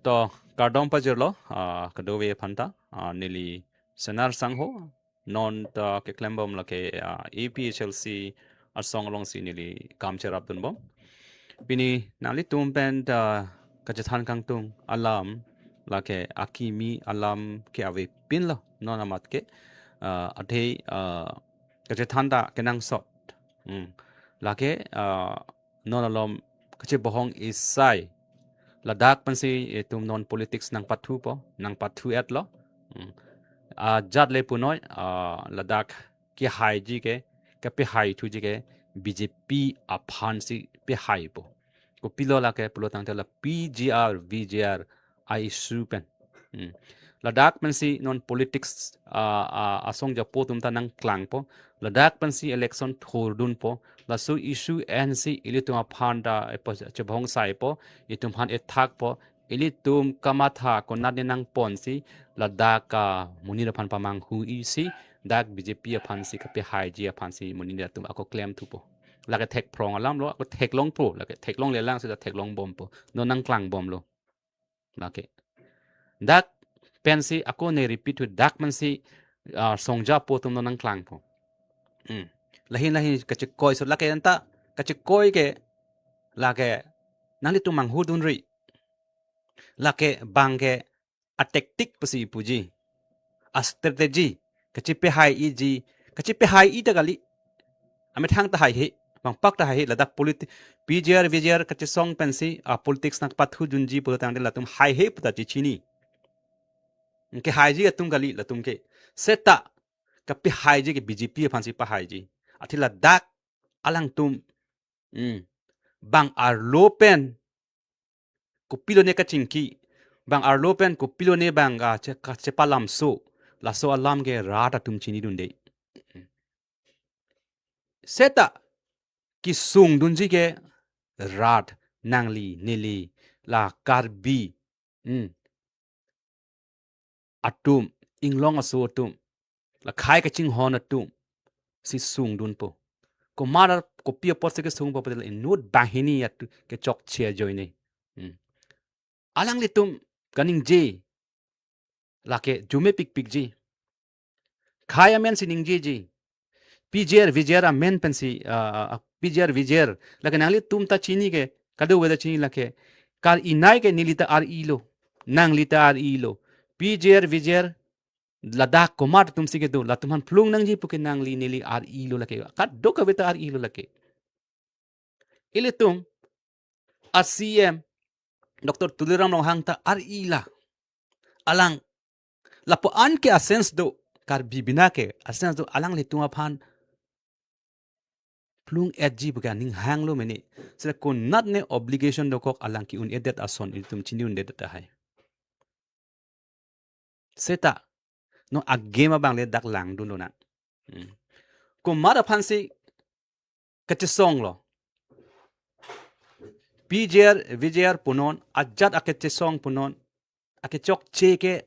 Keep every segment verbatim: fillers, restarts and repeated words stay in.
To kardom pajirlo, ah, kadokave aphanta, ah, neli Senar Sangho, non ta keklembom lake, ah, A P H L C asong alongsi neli kam cherapdunbom. Pini nanglitum pen ta kachethan kangtung alam lake akimi alam ke avepinlo, non amat ke, ah, athe, ah, kachethan ta kenangsot. Hmm. Lake, ah, non alom kachebohong isai. Ladak pensi itum non politics nangpathupo, nangpathu-etlo. Hmm. Ajat le punoi, ah, ladak kehaiji ke, kepehaithuji ke B J P aphansi pehaipo. Kopilo lake pulo tangte la P G R, V G R a-issue pen. Hmm. Ladak pensi non politics, ah, ah, asong japo atum ta nangklangpo. Ladak pensi election thurdunpo. Laso issue ensi ilitum aphan ta epo chebohong saipo. Itum aphan ethakpo. Ilitum kamatha konatne nangponsi ladak amonit aphan pamanghu isi dak B J P aphansi kapehaiji aphansi monit atum ako klemthupo. Lake thekphrong alamlo, ako theklongpo, lake theklonglelang seta theklongbompo. Non nangklangbomlo. Lake. Dak pensi ako ne repeat thu dak pensi, ah, song japo atum non nangklangpo. Hmm. Lahin lahin kachekoi so lake anta kachekoi ke lake nanglitum manghudunri. Lake bang ke a-tactic pusi puji. A-strategy. Kachepehaiji. Kachepehaiji ta kali. Amethang ta haihe. Bangpak ta haihe. Ladak politi-, P G R, V G R kachesong pensi, ah, politics nangpathudunji pulo tangte latum haihe puta chechini. Kehaiji atum kali latum ke. Seta kapehaiji ke B J P aphansi pahaiji. Athe ladak alangtum. Hmm. Bang arlo pen kopilone kachingki, bang arlo pen kopilone bang, ah, che-, kachepalamso, laso alam ke rat atum chinidunde. Seta kesungdunji ke rat, nangli, neli, la Karbi, hmm, atum, inglong aso atum, la khei kachinghon atumsi sungdunpo. Komat kopi apotsi kesungpo pulote la inut banghini atum kechokche ajoine. Hmm. Alanglitum kaningje lake arjumepikpikji. Khei amensi ningjeji. P G R, V G R amen pensi, ah, ah, P G R, V G R. Lake nanglitum ta chini ke, kadokave ta chini lake. Kar-inai ke neli ta ar-ilo. Nangli ta ar-ilo. P G R, V G R, ladak komat atumsi kedo. Latum aphan phlung nangji puke nangli neli ar-ilo lake. Kadokave ta ar-ilo lake. Ilitum a-C M Doctor Tuliram Ronghang ta ar-ila. Alang lapu-an ke a-sense do, Karbi bina ke a-sense do, alanglitum aphan phlung-etji puke aning hanglo mene. Seta konatne obligation dokok alang ke-un-edet ason ilitum chini-un-edet tahai. Seta non a-game abang le dak langdun lonang. Hmm. Komat aphansi kachesonglo. P G R, V G R punon, ajat akechesong punon, akechokche ke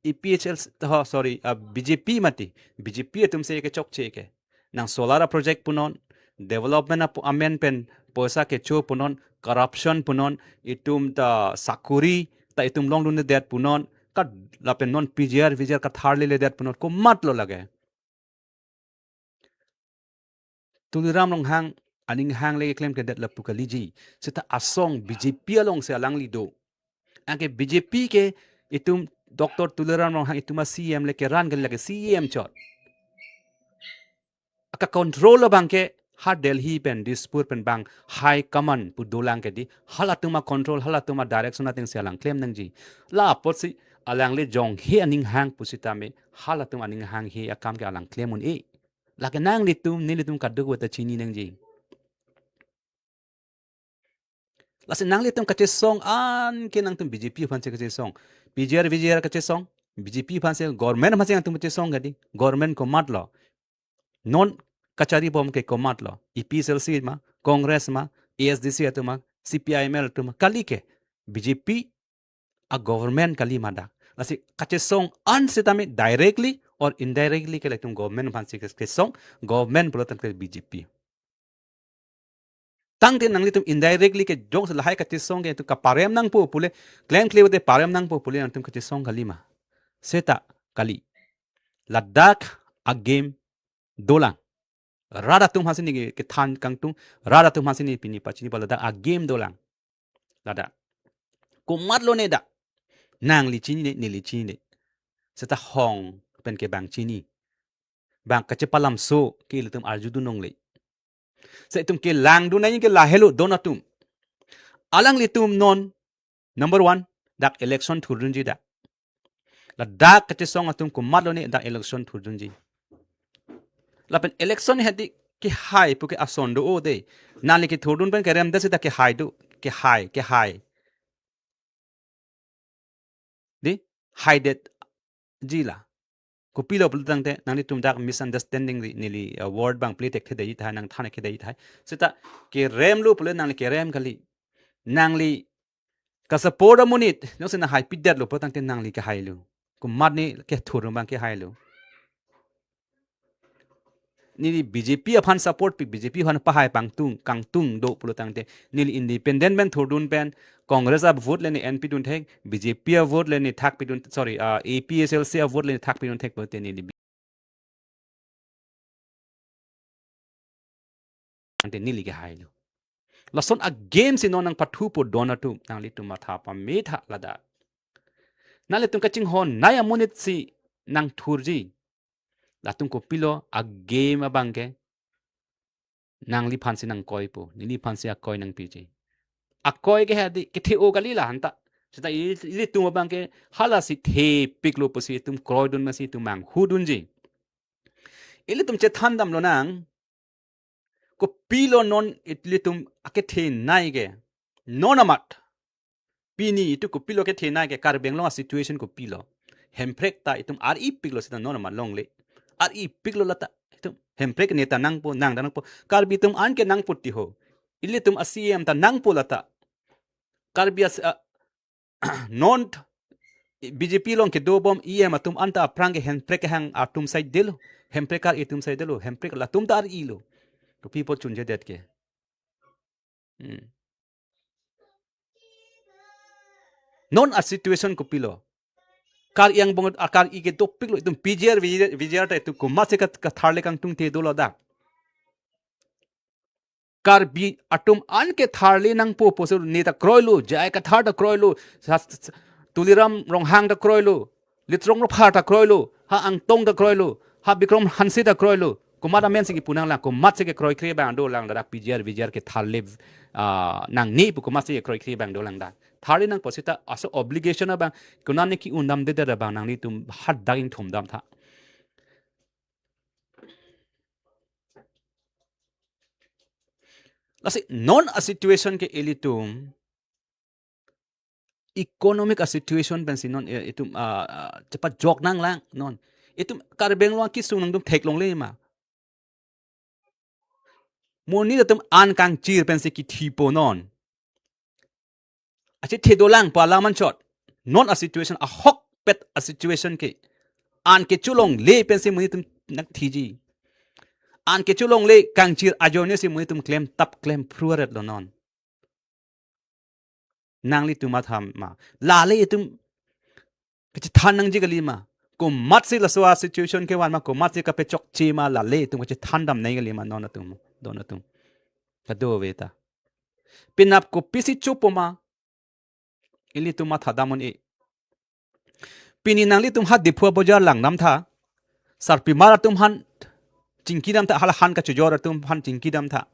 A P H L C, oh, sorry, ah, B J P mati. B J P atumsi akechokche ke. Nang solar project punon, development apo-, amen pen poisa kecho punon, corruption punon, itum ta sakuri, ta itum longdunledet punon, ka lapen non P G R, V G R katharliledet punon, komatlo lake. Tuliram Ronghang aning hang le keklemkledet lapu kaliji. Seta asong B J P alongsi alangli do. Anke B J P ke itum Doctor Tuliram Ronghang itum a-C M le keran kali lake C M chot. Aka control abang ke ha Delhi pen, Dispur pen bang high command pu dolang ke di. Halatum a-control, halatum a-direction atengsi alang klem nangji. La apotsi alangle jonghe aning hang pusitame, halatum aning hanghe akam ke alang klem un-e. Lake nanglitum, nelitum kadokave ta chini nangji. Lasi nanglitum kachesong an ke nangtum B J P aphansi kachesong. P G R, V G R kachesong, B J P aphansi, government aphansi nangtum kachesong kadi. Government komatlo. Non kacharibom ke komatlo. A P H L C ma, Congress ma, A S D C atum ma, C P I M L atum ma, kali ke. B J P a-government kali ma dak. Lasi kachesong an sitame directly or indirectly ke latum government aphansi ke-, kesong, government pulo tangte B J P. Tangte nanglitum indirectly ke jongsi lahai kachesong ke itum kaparem nangpo pule, klemkle te parem nangpo pule nangtum kachesong kalima? Seta kali. Ladak a-game dolang. Rat atum aphansi neli ke, kethan kangtung, rat atum aphansi neli pini pachini ba ladak a-game dolang. Ladak. Komatlo ne dak? Nangli chinine, neli chinine. Seta hong pen ke bang chini. Bang kachepalamso ke ilitum arjudun longle. Se itum kelangdun nangji ke lahelo don atum. Alanglitum non, number one, dak election thurdunji dak. Ladak kachesong atum komatlo ne dak election thurdunji. Lapen election hedi kehai pu ke ason do o de. Nangli kethurdun pen kerem de seta kehai do, kehai, kehai. Di, haidet ji la. Kopilo pulo tangte nanglitum dak misunderstanding ri neli, uh, word bang play tek thedai tahai, nangthan thedai tahai. Seta keremlo pule nangli kerem kali. Nangli ka-support amonit, jongsi nang haipidetlo pulo tangte nangli kehailo. Komatne kethur bang kehailo. Neli B J P aphan support pi, B J P aphan pahai pangtung, kangtung do pulo tangte, neli independent pen thurdun pen, Congress a-vote le ne N P dun thek, B J P a-vote le ne thak pidun, sorry, uh, A P H L C a-vote le ne thak pidun thek pulote neli ante neli kehailo. Lason a-game si non nangpathupo don atum, nanglitum matha pametha ladak. Nanglitum kachinghon nai amonit si nangthurji. Latum kopilo a-game abang ke nangliphansi nangkoipo, neliphansi akoi nangpiji. Akoi ke hedi kethe-o kali la hanta. Seta i-, ilitum abang ke halasi thepiklo pusi itum kroidun masi itum manghudunji. Ilitum chethan damlonang. Kopilo non ilitum akethenei ke? Non amat. Pini itum kopilo kethenei ke, Karbi Anglong a-situation kopilo? Hemprek ta itum ar-ipiklo seta non amat longle. Ar-ipiklo lata. Itum Hemprek neta nangpo, nang ta nangpo. Karbi atum an ke nangpo ti ho. Ilitum a-C E M ta nangpo lata. Karbi as-, a, non B J P along kedobom E M atum anta aphrang ke Hemprek kehang atum saidelo, Hemprek kar-i atum saidelo, Hemprek latum ta ar-ilo. Kopi apot chunjedet ke? Hmm. Non a-situation kopilo? Karbi Anglong a kar-i ke dopiklo, itum P G R, V G R, V G R ta itum komatsi kat-, katharle kangtungte dolo dak? Karbi atum an ke tharle nangpo pusi neta kroilo, J I Kathar ta kroilo, sa-, sa-, Tuliram Ronghang ta kroilo, Litrong Ropha ta kroilo, ha Angtong ta kroilo, ha Bikram Hanse ta kroilo. Komat amen si kipu nanglang, komatsi kekroikre abang dolang ladak P G R, V G R ketharle, ah, nangne pu komatsi kekroikre abang dolang dak? Tharle nangpo seta laso obligation abang, konane ke-undamdedet abang nanglitum hadak ingthumdamtha. Lasi non a-situation ke ilitum economic a-situation pensi non, eh, itum, ah, ah, chepajok nanglang non. Itum Karbi Anglong akesung nangtum theklongle ma? Monit atum an kangchir pensi kithipo non. Achethe dolang pu alam anchot. Non a-situation, ahokpet a-situation ke an kecholongle pensi monit atum nangthiji. An kecholongle kangchir ajoine si monit atum klemtap klempru aretlo non. Nanglitum matha ma? Lale itum kachethan nangji kalima? Komatsi laso a-situation kevan ma, komatsi kapachokche ma, lale itum kachethan damnei kalima non atum, don atum? Kadokave ta. Penap kopisi chopo ma? Ilitum matha dam un-e. Pini nanglitum ha Diphu abojar langdamtha. Sarpimar atum aphan chingkidamtha, hala han kachojor atum aphan chingkidamtha.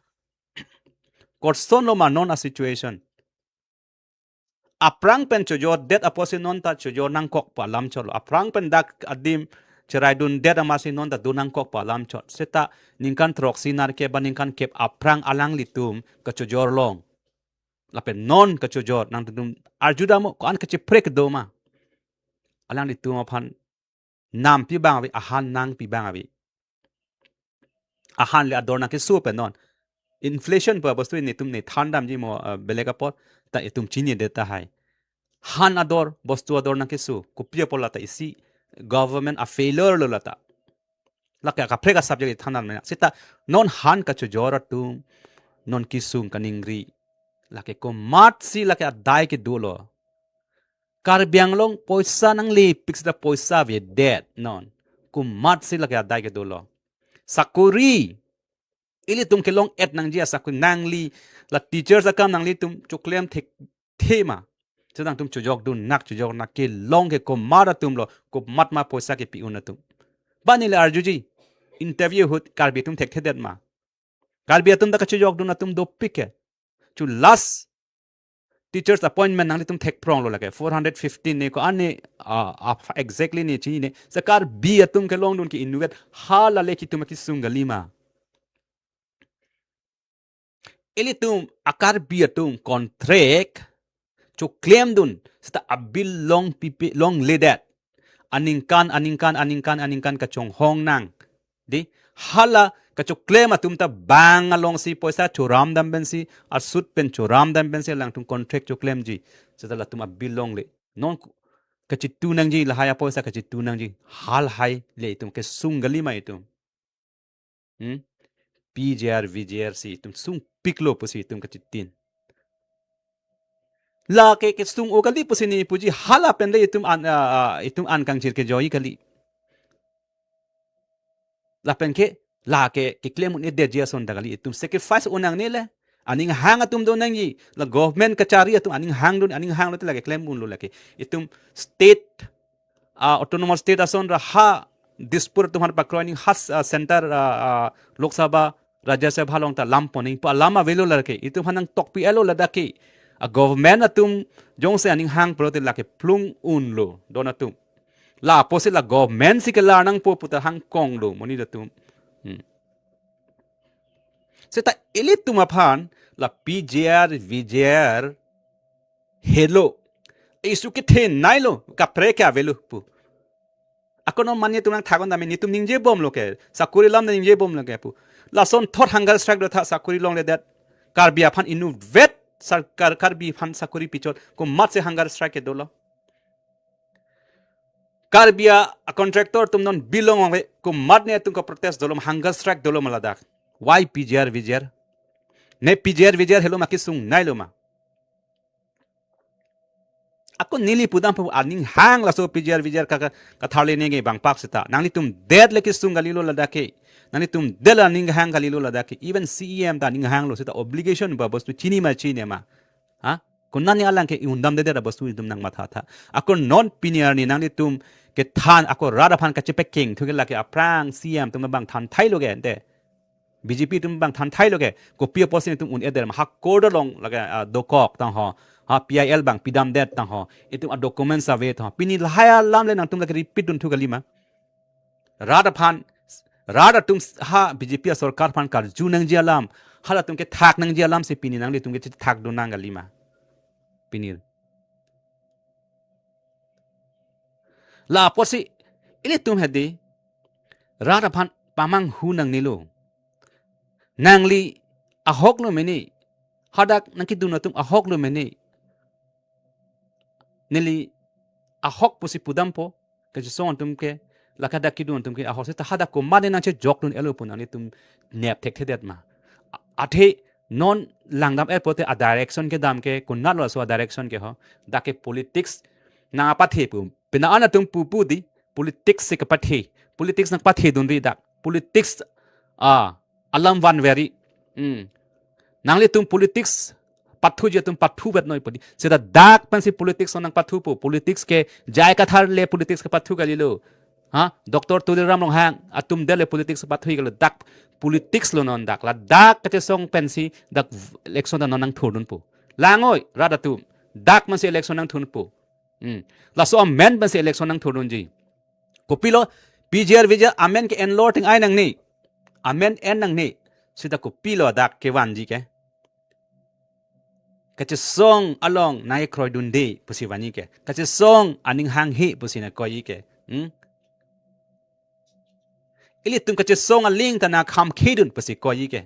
Kosonlo ma non a-situation? Aphrang pen chojordet apotsi non ta chojor nangkok pu alam chotlo. Aphrang pen dak adim cheraidundet amatsi non ta do nangkok pu alam chot. Seta ningkan throksi nerkep ba ningkan kep aphrang alanglitum kachojor long. Lapen non kachojor, nangtum arjudamnon, ko-an kacheprek do ma? Alanglitum aphan nampi abang ave, ahan nangpi abang ave. Ahan le ador nangkeso pen non. Inflation pu bostu netum ne than damji mo, eh, belek apot ta itum chinidet tahai. Han ador, bostu ador nangkeso, kopi apot lata? Isi government a-failure lo lata. Lake kaprek a-subject than dam nang. Seta non han kachojor atum, non kesung kaningri. Lake komatsi lake adai kedolo. Karbi Anglong poisa nanglepik seta poisa avedet non. Komatsi lake adai kedolo. Sakori. Ilitum kelong-et nangji asakori nangli. La teachers akam nanglitum choklem thekthe ma. Seta nangtum chojokdun nak chojok nak kelong ke komat atumlo. Komat ma poisa kepi-un atum. Ba neli arjuji. Interview ahut Karbi atum thekthedet ma. Karbi atum ta kachojokdun atum dopik ke. Chu last teachers appointment nanglitum thekpronglo lake four hundred fifteen ne ko-an ne, ah, ah, exactly ne chinine. Seta Karbi atum kelongdun ke-inutvet hala le kitum kesung kali ma. Ilitum a-Karbi atum contract choklemdun seta a-bill longpipe longledet. Aningkan, aningkan, aningkan, aningkan kachonghong nang. Di, hala kachoklem atum ta bang alongsi poisa choramdam pensi, asut pen choramdam pensi alangtum contract choklemji. Seta latum a-bill longle. Non ku-, kachitu nangji, lahai apoisa kachitu nangji. Halahai le itum kesung kali ma itum. Hmm? P G R, V G R si itum sungpiklo pusi itum kachitin. Lake kesung-o kali pusi ne puji hala pen le itum an, ah, ah, itum an kangchir kejoi kali. Lapen ke, lake keklem un-edetji ason ta kali itum sacrifice un nangne le. Aning hang atum do nangji, la government kachari atum aning hang do, aning hanglo te lake klem unlo lake. Itum state, ah, autonomous state ason ra ha Dispur atum aphan pakroi ning ha, ah, center, ah, ah, Lok Sabha, Rajya Sabha along ta lampon ning pa lam avelo lake. Itum aphan nangtokpi-etlo ladak ke. A-government atum jongsi aning hang pulote lake plung unlo don atum. La apotsi la government si kelar nangpo puta hangkonglo monit atum. Hmm. Seta ilitum aphan la P G R, V G R helo. Issue kethe nailo, kaprek ke avelo pu. Ako non mane tum nangthakon dame, netum ningjebomlo ke, sakori lam ningjebomlo ke pu. Lason thot hunger strike do tha sakori longledet. Karbi aphan inutvet sarkar Karbi aphan sakori pichot, komatsi hunger strike kedolo. Karbi a-contractor atum non bill long ave, komatne atum ka-protest dolo ma, hunger strike dolo ma ladak. Why P G R, V G R? Ne P G R, V G R helo ma kesung nailo ma. Ako neli pudam pu aning hang laso P G R, V G R ka, ka, katharli nenge bang pak seta. Nanglitum det le kesung kalilo ladak ke. Nanglitum det le aning hang kalilo ladak ke. Even C E M ta aning hanglo seta obligation ba bostu chini ma chini ma. Ha? Konatne alang ke i-undamdedet abostu itum nangmatha tha. Ako non pini arni nanglitum kethan ako rat aphan kachepekeng thu ke lake aphrang C M atum bang thanthailo ke ante. B J P atum bang thanthailo ke. Kopi apotsi itum un-edet ma ha court along lake, ah, dokok tang ho. Ha P I L bang pidamdet tang ho. Itum a-documents ave tang ho. Pini lahai alam le nangtum lake repeat dun thu kali ma. Rat aphan, rat atum ha B J P asorkar aphan karju nangji alam, halatum kethak nangji alamsi pini nanglitum kethak dun nang kali ma. Pini. La apotsi, ilitum hedi, rat aphan pamanghu nangnelo. Nangli ahoklo mene, hadak nangkedun atum ahoklo mene. Neli ahok pusi pudampo, kachesong atum ke, lake hadak kedun atum ke, ahok seta hadak komatne nangchejokdun-etlo pu nanglitum nep thekthedet ma. A-, athe non langdam-et pulote a-direction kedam ke, konatlo laso a-direction ke ho, dak ke politics nangpathe pu. Pini an atum pupu di, politics si kapathe, politics nangpathedunri dak, politics, ah, alam vanveri. Hmm. Nanglitum politics pathuji atum pathuvet noi pudi. Seta dak pensi politics nangpathupo. Politics ke J I Kathar le politics kepathu kalilo. Ha? Doctor Tuliram Ronghang atum det le politics pathu kali, dak politics lo non dak. Ladak kachesong pensi dak election ta non nangthurdunpo. Langoi rat atum. Dak mansi election nangthurpo. Hmm. Laso amen pensi election nangthurdunji. Kopilo P G R V G R amen ke-enlo ting ai nangne. Amen en nangne. Seta kopilo dak kevanji ke. Kachesong along nangkekroidunde pusi vanji ke. Kachesong aning hanghe pusi nangkoiji ke. Hmm? Ilitum kachesong aling ta nangkhamkhedun pusi koiji ke.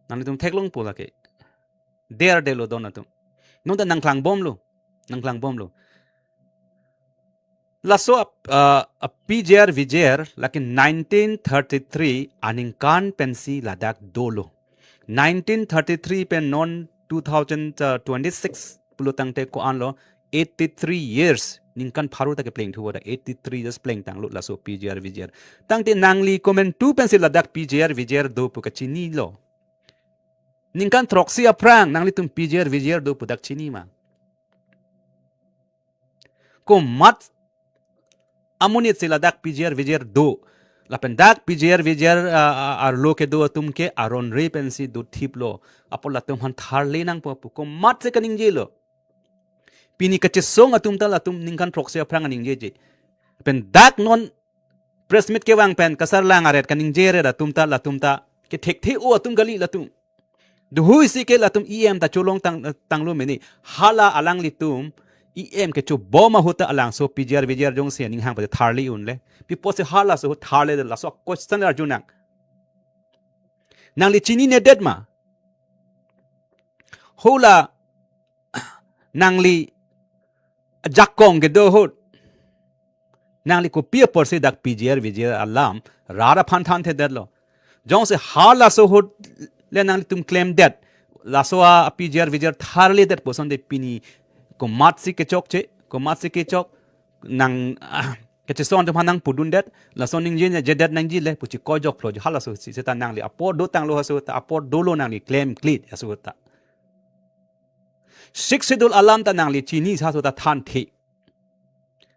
Nanglitum theklongpo lake. Der delo don atum. Non ta nangklangbomlo. Nangklangbomlo. Laso ap- uh, a P G R V G R lake nineteen thirty-three aningkan pensi ladak dolo. Nineteen thirty-three pen non two thousand twenty-six pulo tangte ko-anlo, eighty-three years, ningkan pharo ta kepleng thubo ta, eighty-three years plengtanglo laso P G R V G R. Tangte nangli komantu pensi ladak P G R V G R do pu kachinilo? Ningkan throksi aphrang nanglitum P G R V G R do pu dak chini ma? Komat amonit si ladak P G R V G R do? Lapen dak P G R V G R, ah, ah, arlo kedo atum ke aron re pensi do thiplo. Apot latum aphan tharle nangpo pu komat si kaningjelo? Pini kachesong atum ta latum ningkan throksi aphrang aningjeje. Pen dak non press meet kevang pen kasarlang aret kaningje ret atum ta, latum ta kethekthe-o atum kali latum. Duhui si ke latum E M ta cholong tang, tanglo mene. Hala alanglitum E M kechobom ahut ta alangso P G R V G R jongsi aning hang pate tharle unle. Pi apotsi halaso ahut tharledet, laso question arjunang. Nangli chininedet ma? Hala nangli ajakong kedo ahut nangli kopi apotsi dak P G R V G R alam rat aphan thanthedetlo? Jongsi halaso ahut le nanglitum klemdet, laso a P G R V G R tharledet pu asonte pini komatsi kechokche, komatsi kechok, nang, ah, kachesong atum aphan nangpudundet, laso ningjejedet nangjile pu chikoi jokplo, halaso si seta nangli apor dotanglo, haso ta apor dolo, nangli klemkle haso ta. Sixth Schedule alam ta nangli chini, haso ta thanthe.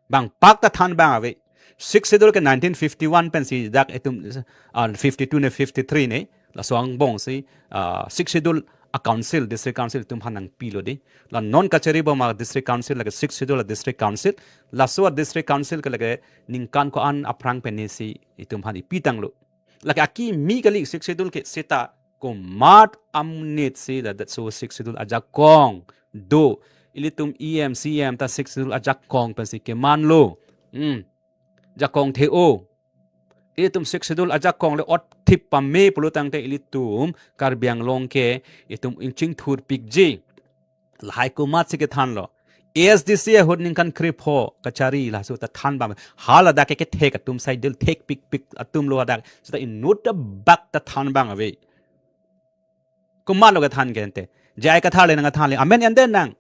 Bang pak ta than bang ave. Sixth Schedule ke nineteen fifty-one pensi dak itum, ah, fifty-two ne fifty-three ne, laso angbong si, ah, Sixth Schedule a council, district council itum aphan nangpilo dei. La non kachari bom a district council, lake Sixth Schedule a district council. Laso a district council ke lake ningkan ko-an aphrang pensi itum aphan ipitanglo. Lake akimi kali Sixth Schedule ke, seta komat amonit si ladak so Sixth Schedule ajakong do? Ilitum E M C M ta Sixth Schedule ajakong pensi kemanlo. Hmm. Jakong the-o. Ilitum Sixth Schedule ajakong le ot thip pame pulo tangte ilitum Karbi Anglong ke itum ingchingthurpikji. Lahai komatsi kethanlo? A S D C ahut ningkan krepho kachari, laso ta than bang. Hala dak ke kethek atum, saidel thekpikpik atumlo dak. Seta inut ta bak ta than bang ave. Komatlo kethan ke ante? J I Kathar le nangkethan le. Amen ande nang.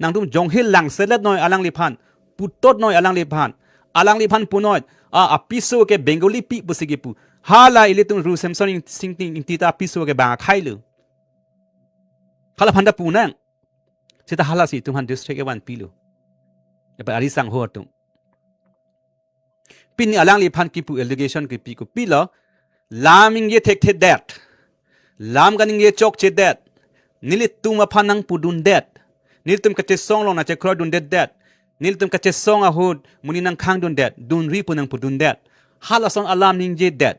Nangtum jonghil langselet noi alangliphan. Putot noi alangliphan. Alangliphan punoi. A, apiso ke Bengali pi pusi kipu. Hala ilitum Ru Semson Ing-, Sing Ting Ingti ta apiso ke bang akhai lo. Hala aphan ta punang. Seta halasi itum aphan district evan pilo. Epa ari sangho atum. Pini alangliphan kipu allegation kipi kopilo, lam ingje thekthedet, lam kaningje chokchedet, nelitum aphan nangpudundet, nelitum kachesong along nangchekroidundetdet, nelitum kachesong ahut monit nangkhangdundet, dunri pu nangpudundet, halason alam ningjedet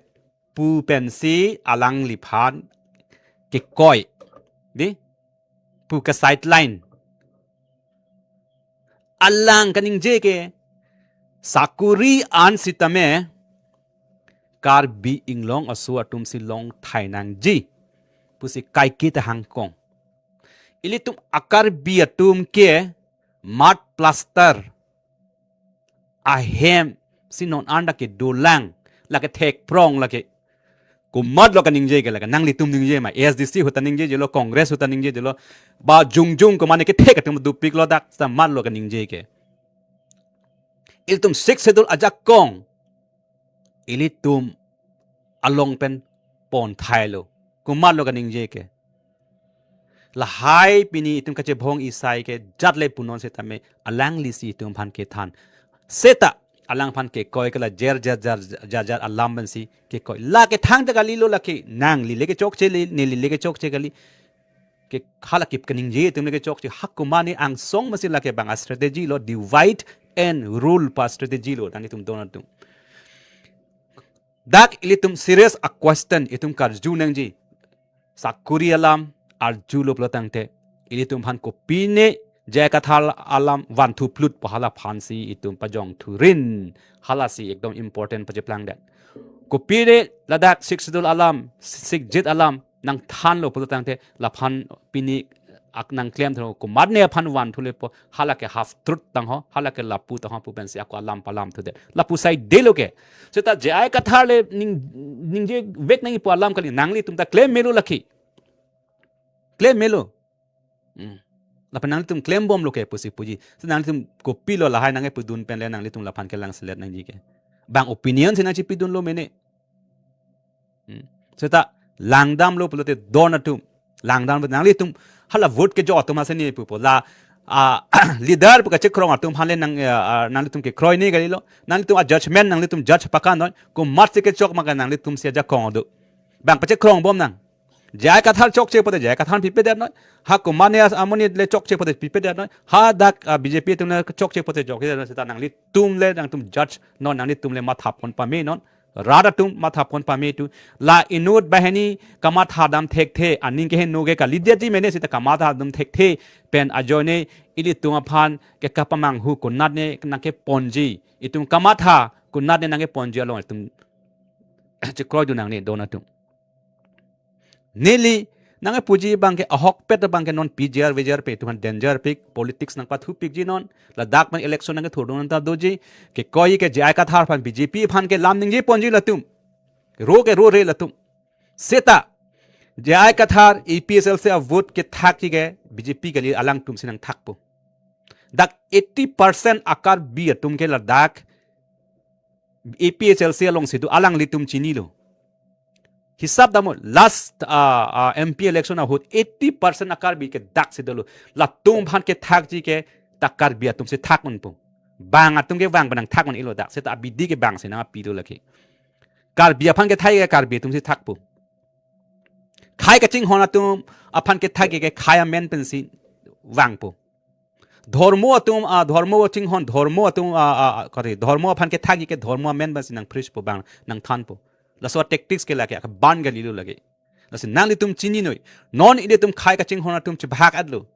pu pensi alangliphan kekoi. Dei? Pu ke sideline. Alang kaningje ke sakuri an sitame Karbi Anglong aso atum si longthai nangji pusi kaiketa hangkong. Ilitum a-Karbi atum ke mud plaster ahem si non anda kedolang, lake thekprong lake. Komatlo kaningje ke lake? Nanglitum ningje ma? A S D C ahut ta ningjejelo, Congress ahut ta ningjejelo, ba jongjong komane kethek atum dopiklo dak, seta matlo kaningje ke? Ilitum Sixth Schedule ajakong ilitum along pen ponthailo. Komatlo kaningje ke? Lahai pini itum kachebhong isai ke jat le punon setame alanglisi itum aphan kethan. Seta alangphan kekoi ke la jer jer jer jer jer alam pensi kekoi. La kethang ta kalilo, lake nangli le kechokche le, neli le kechokche kali. Ke hala kip kaningje itum le kechokche, ha komane angsong masi lake bang a-strategy lo, divide and rule pa strategy lo, dan itum don atum. Dak ilitum serious a-question itum karju nangji. Sakuri alam arjulo pulo tangte, ilitum aphan kopine J I Kathar alam vanthu plut pu hala aphansi itum pajongthurin. Halasi ekdom important pacheplangdet. Kopine ladak Sixth Schedule alam, Sixth Schedule alam nangthanlo pulo tangte, laphan pini ak nangklem thu komatne aphan van thulepo, hala ke half truth tangho, hala ke lapu tangho pu pensi ako alam palamthudet. Lapu saidelo ke. Seta J I Kathar le ning, ningjevek nangji pu alam kali, nanglitum ta klem melo lake. Klem melo. Hmm. Lapen nanglitum klembomlo ke pusi puji. So nanglitum kopilo lahai nangkepudun pen le nanglitum laphan kelangselet nangji ke. Bang opinion si nangchipidunlo mene. Hmm. Seta langdamlo pulote don atum. Langdam nanglitum hala vote kejok atum ase ne pupo. La, ah, leader pu kachekroi atum aphan le nang, ah, ah, nanglitum kekroine kalilo. Nanglitum a-judgment nanglitum judge pakan noi. Komatsi kechok ma ke nanglitum si ajakong do. Bang pachekrongbom nang. J I Kathar chokche pote J I Kathar pipedet noi. Ha komatne amonit le chokche pote pipedet noi. Hadak, ah, B J P atum le chokche pote chokchedet noi. Seta nanglitum le nangtum judge non, nanglitum le mathapon pame non. Rat atum mathapon pame tu. La inut banghini kamathadam thekthe, aning kehingno ke kalidetji mene, seta kamathadam thekthe pen ajoine ilitum aphan ke kapamanghu konatne nangkeponji. Itum kamatha konatne nangkeponji along itum chekroidun nangne don atum. Neli nangkepuji bang ke ahokpet bang ke non P G R V G R pen itum aphan danger pik, politics nangpathupikji non, ladak pen election nangkethurdun ta doji, ke koi ke J I Kathar aphan B J P aphan ke lam ningjeponji latum. Ro ke rore latum. Seta J I Kathar A P H L C a-vote kethakji ke B J P kali, alangtum si nangthakpo. Dak eighty percent a-Karbi atum ke ladak A P H L C alongsi do alanglitum chinilo. Hisap damlo last, ah, ah, M P election ahut eighty percent a-Karbi ke daksi dolo. Latum aphan kethakji ke ta Karbi atum si thak unpo. Bang atum ke bang penang thak un-elo dak. Seta abidi ke bang si nangpilo lake. Karbi aphan kethak ke Karbi atum si thakpo. Khei kachinghon atum aphan kethak ke khei amen pensi vangpo. Dhormo atum, ah, dhormo chinghon, dhormo atum, ah, ah, ah, kari, dhormo aphan kethak ke dhormo amen pensi nang preach po bang, nangthanpo. Laso tactics ke lake, akaban kalilo lake. Lasi nanglitum chininoi. Non ilitum khei kachinghon atum chebahak atlo.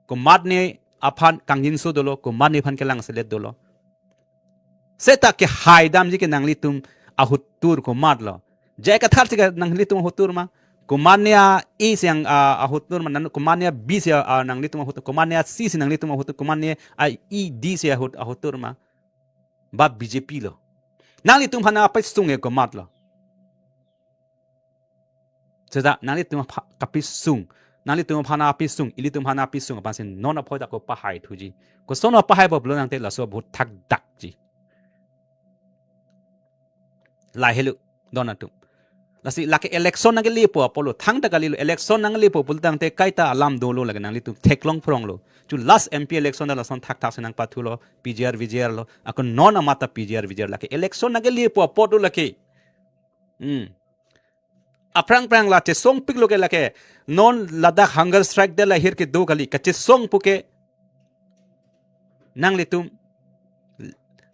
Komatne aphan kangjinso dolo, komatne aphan kelangselet dolo. Seta kehaidamji ke nanglitum ahut tur komatlo. J I Kathar si ke nanglitum ahut tur ma. Komatne a-A si nang, ah, ahut tur ma, nang komatne a-B si, ah, nanglitum ahut, komatne a-C si nanglitum ahut, komatne a-E D si ahut, ahut tur ma. Ba B J P lo. Nanglitum aphan apasung ke komatlo. Seta nanglitum apha-, kapisung. Nanglitum aphan apisung, ilitum aphan apisung, aphansi non aphoi ta kopahaithuji. Koson pahaipo pulo tangte laso vote thakdakji. Lahelo, don atum. Lasi lake election nangkelepo apotlo, thangta kalilo, election nangkelepo pulo tangte kaita alam dolo lake nanglitum theklong phronglo. Chu last M P election ta lason thakthak si nangpathulo, P G R V G R lo, ako non amat ta P G R V G R lake. Election nangkelepo apotlo lake. Hmm. Aphrang phrang la chesongpiklo ke lake. Non ladak hunger strike det la ahir kedo kali, kachesongpo ke. Nanglitum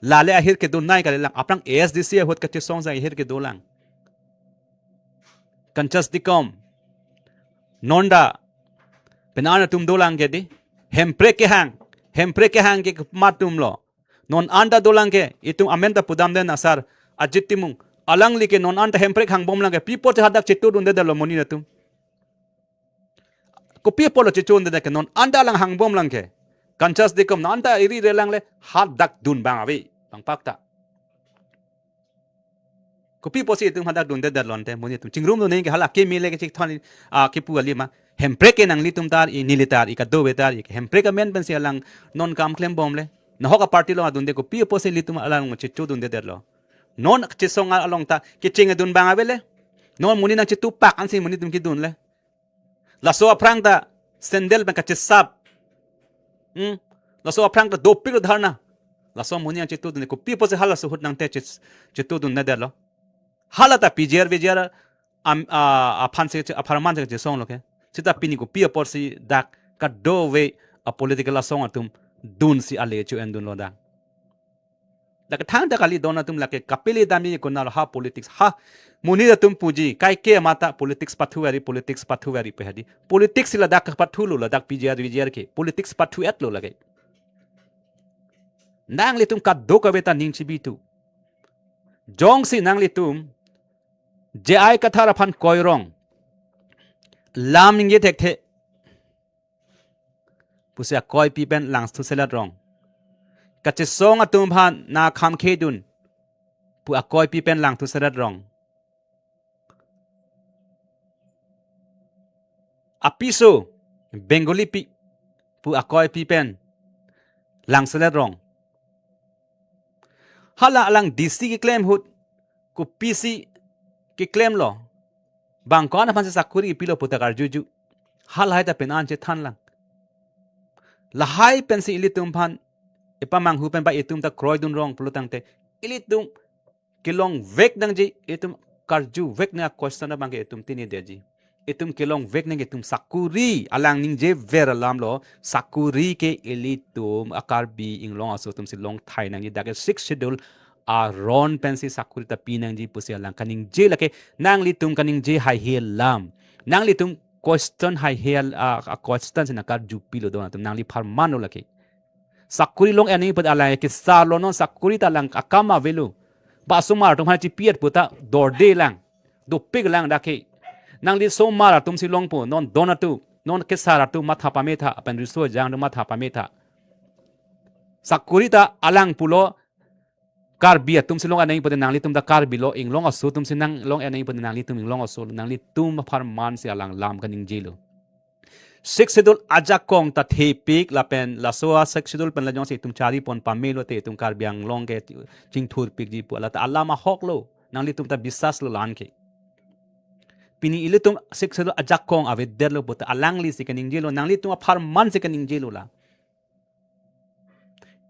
lale ahir kedonei kalilang. Aphrang A S D C ahut kachesong jang ahir kedolang. Kanchas Dikom, Nonda, penan atum dolang ke di. Hemprek kehang, Hemprek kehang ke matumlo. Non anta dolang ke, itum amen ta pudamdet asar, Ajit Timung. Alangli ke non anta Hemprek hangbomlang ke, pi apotsi hadak chetudundedetlo monit atum. Kopi apotlo chetudundedet ke non anta alang hangbomlang ke. Kanchas Dikom non anta iri relang le hadak dun bang ave, bang pakta. Kopi apotsi itum hadak dundedetlo ante, monit atum. Chingrumdun nangji ke hala keme le kechethon, ah, kipu kali ma. Hemprek ke nanglitum ta ri, neli ta ri, kadokave ta ri. Hemprek amen pensi alang non kam klembomle. Nahok a-party along adunde, kopi apotsi ilitum alang chetudundedetlo. Non chesong along ta kechengdun bang avele. Non monit nangchetupak ansi monit atum kedunle. Laso aphrang ta sandal pen kachesap. Hmm? Laso aphrang ta dopik dharna. Laso monit nangchetudun, kopi apotsi halaso ahut nangte che-, chetudundedetlo. Hala ta P G R V G R am, ah, aphansi, apharmansi chesonglo ke. Seta pini kopi apotsi dak kadokave a-political asong atum dunsi ale chu-endunlo dak. Dak thangta kali don atum lake kapele damji konatlo ha politics ha. Monit atum puji, kaike mata politics pathu vari, politics pathu vari pu hedi. Politics ladak kapathulo ladak P G R V G R ke. Politics pathu-etlo lake. Nanglitum kadokave ta ning chibi thu. Jongsi nanglitum J I Kathar aphan koirong, lam ningje thekthe, pusi akoipi pen langthuselet rong. Kachesong atum aphan nangkhamkhedun pu akoipi pen langthuselet rong. Apiso Bengali pi pu akoipi pen langselet rong. Hala alang D C keklem ahut kopisi keklemlo, bang ko-an aphansi sakuri pilo puta karjuju. Halahai ta pen an chethanlang. Lahai pensi ilitum aphan epamanghu pen ba itum ta kroidun rong pulo tangte, ilitum kelongvek nangji, itum karjuvek nang a-question abang ke itum chinidetji. Itum kelongvek nang itum sakuri, alang ningjever alamlo, sakuri ke ilitum a-Karbi Anglong aso atumsi longthai nangji, dak ke Sixth Schedule aron pensi sakuri ta pi nangji pusi alang kaningje lake, nanglitum kaningje haihe alam. Nanglitum question haihe al-, a, a-question si nangkarju pilo don atum, nangli apharman lo lake. Sakuri long-en nangji put alang kesar lo, non sakuri ta alang akam avelo. Ba osomar atum aphan chipi-et puta dorde lang, dopik lang dak ke. Nangli osomar atumsi longpo, non don atum, non kesar atum matha pametha, pen riso ejang atum matha pametha. Sakuri ta alang pulo, Karbi atumsi long-en nangji pute nanglitum ta Karbi lo, Anglong aso atumsi nang long-en nangji pute nanglitum Anglong aso lo, nanglitum apharman si alang lam kaningjelo. Sixth Schedule ajakong ta thepik lapen laso a-Sixth Schedule pen la jongsi itum charipon pamelo te itum Karbi Anglong ke chingthurpikji pu lata alam ahok lo, nanglitum ta biswas lo lan ke. Pini ilitum Sixth Schedule ajakong avedetlo puta alanglisi kaningjelo, nanglitum apharman si kaningjelo la.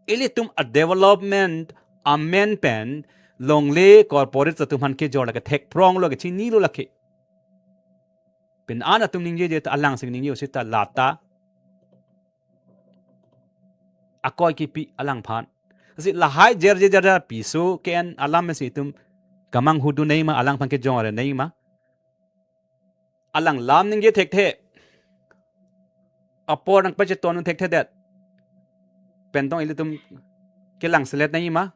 Ilitum a-development amen pen longle corporate atum aphan kejor lake thekprong lo ke chinilo lake. Pen an atum ningjeje ta alangsi ningje seta lata akoi kipi alangphan. Si lahai jerje jerje piso ke-en alam si itum kamanghudun nangji ma, alangphan kejor nangji ma. Alang lam ningje thekthe. Apor nangpacheton thekthedet pen tong ilitum kelangselet nangji ma.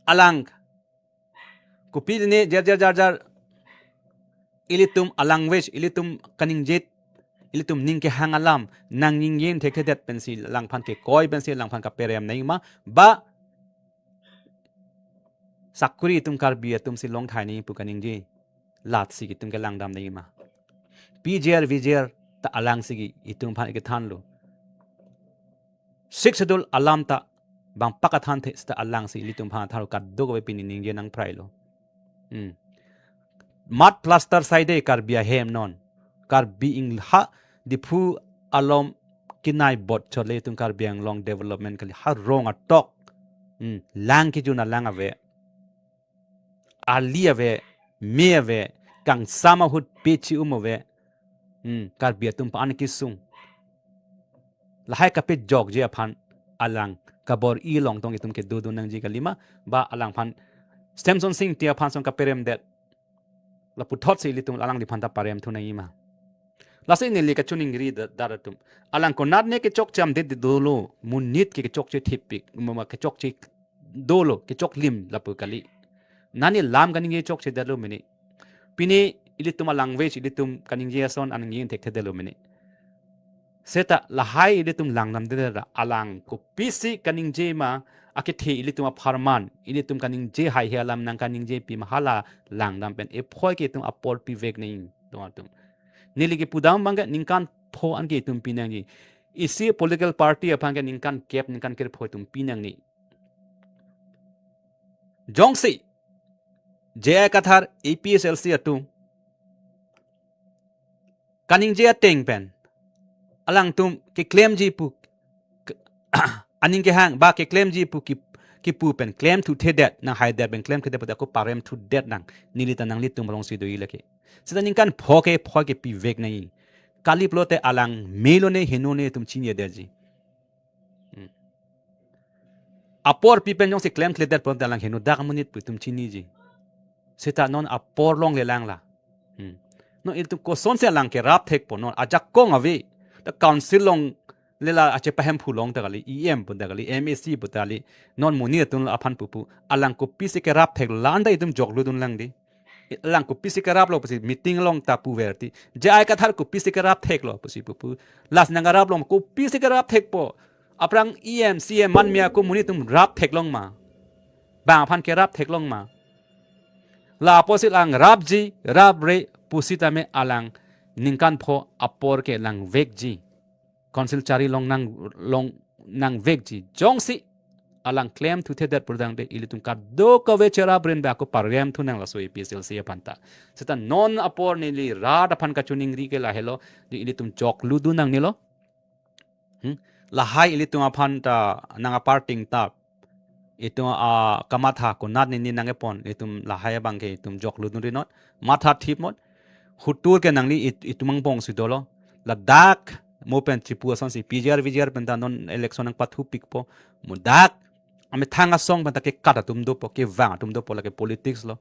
Alang kopine jer jer jar jar ilitum a-language, ilitum kaningje, ilitum ning kehang alam nangningje thekthedet pensi alangphan kekoi pensi alangphan kaperem nangji ma, ba sakuri itum Karbi atumsi longthai nangji pu kaningje latsi itum kelangdam nangji ma. P G R, V G R ta alangsi itum aphan kethanlo. Sixth Schedule alam ta bang pak athanthe seta alangsi ilitum aphan thanlo, kadokave pini ningje nangphrailo. Hmm. Mud plaster side Karbi ahem non. Karbi Ang-, ha Diphu along kinai bot chole itum Karbi Anglong development kali, ha rong atok. Hmm. Lang kejun alang ave. Arli ave, me ave, kangsam ahut pechi um ave. Hmm, Karbi atum aphan kesung. Lahai kapejokji aphan alang kabor-i along tong itum kedodun nangji kali ma, ba alangphan Semson Sing Ingti aphan song kaperemdet. Laputhotsi ilitum alangliphan ta paremthu nangji ma. Lasi neli kachiningri da-, dar atum. Alang konatne kechokche amdet dolo, monit ke kechokche thepik, mama kechokche dolo, kechoklim lapu kali. Nani lam kaningje chokchedetlo mene. Pini ilitum a-language, ilitum kaningje ason aningje thekthedetlo mene. Seta lahai ilitum langdamdetlo, alang kopisi kaningje ma, akethe ilitum apharman, ilitum kaningje haihe alam nangkaningjepi ma, hala langdam pen ephoi ke itum apor pivek nangji don atum. Neli kepudam abang ke ningkan pho an ke itum pinangji. Isi political party aphan ke ningkan kep, ningkan kre pho itum pinangji. Jongsi J I Kathar A P H L C atum kaningje ateng pen alangtum keklemji pu k-, aning kehang ba keklemji pu ki, kipu pen klemthuthedet nang, haidet pen klemthedet pu ako paremthudet nang, neli ta nanglitum alongsi doji lake. Seta ningkan pho ke pho ke pivek nangji. Kali pulote alang melo ne heno ne itum chinidetji. Hmm. Apor pi pen jongsi klemthledet pulote alang henodak amonit pu itum chiniji. Seta non apor longle lang la. Hmm. Non ilitum kosonsi alang kerap thekpo, non ajakong ave. Ta council along le la achepahemphu along ta kali, E M pu ta kali, M A C pu ta kali. Non monit atum aphan pupu. Alang kopisi kerap thek la-an ta itum jokludun lang di. Alang kopisi keraplo pusi meeting along ta puverti. J I Kathar kopisi kerap theklo pusi pupu. Lasi nang keraplo kopisi kerap thekpo. Aphrang E M, C E M man me ako monit atum rap theklong ma? Bang aphan kerap theklong ma? La apotsi alang rapji, rapre pusitame alang ningkan pho apor ke langvekji. Council chari longnang, longnangvekji. Jongsi alang klemthuthedet pulotangte ilitum kadokave cherapren ba ako parem thunang laso A P S L C aphan ta. Seta non apor neli rat aphan kachiningri ke lahelo, di ilitum joklu dun nangnelo. Hmm? Lahai ilitum aphan ta nang aparting tap. Itum akamatha konat nini nangkepon, itum lahai abang ke itum joklu dunri non. Matha thip mot. Hutur ke nangli it-, itum angbong si dolo. Ladak mo pen chipu asonsi P G R, V G R pen ta non election nangpathupikpo. Mo dak amethang asong pen ta kekat atum dopo, kevang atum dopo, lake politics lo.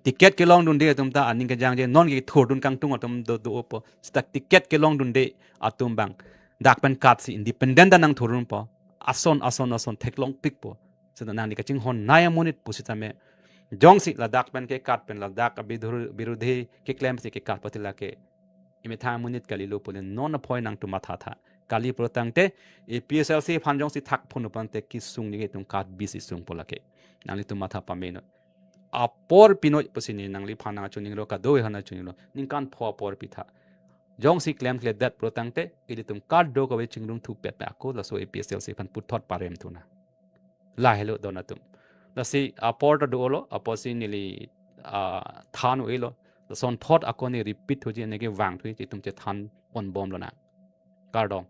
Ticket kelongdunde atum ta aning kejangje, non kethurdun kangtung atum do, dopo. Seta ticket kelongdunde atum bang dak pen katsi independent ta nangthurdunpo. Ason, ason, ason theklongpikpo. Seta nangli kachinghon nai amonit pusitame. Jongsi ladak pen kekat pen ladak abidhur-, birudhi keklemsi kekat pati lake imethang amonit kalilo pule non aphoi nangtum mathatha. Kali pulotangte A P S L C aphan jongsi thakphun upante kesung ningje itum kat bisi sungpo lake. Nanglitum matha pamenon. Apor pinoi pusi ne nangliphan nangchininglo, kadokave aphan nangchininglo. Ningkan pho apor pitha. Jongsi klemkledet pulotangte ilitum kadokave chingrumthupet ako laso A P S L C aphan puthot parem thunang. Lahelo don atum. Lasi apor ta dolo, apotsi neli, ah, than un-elo. Lasonthot ako ne repeat thuji, ne kevang thuji, itum chethanponbomlo na. Kardom.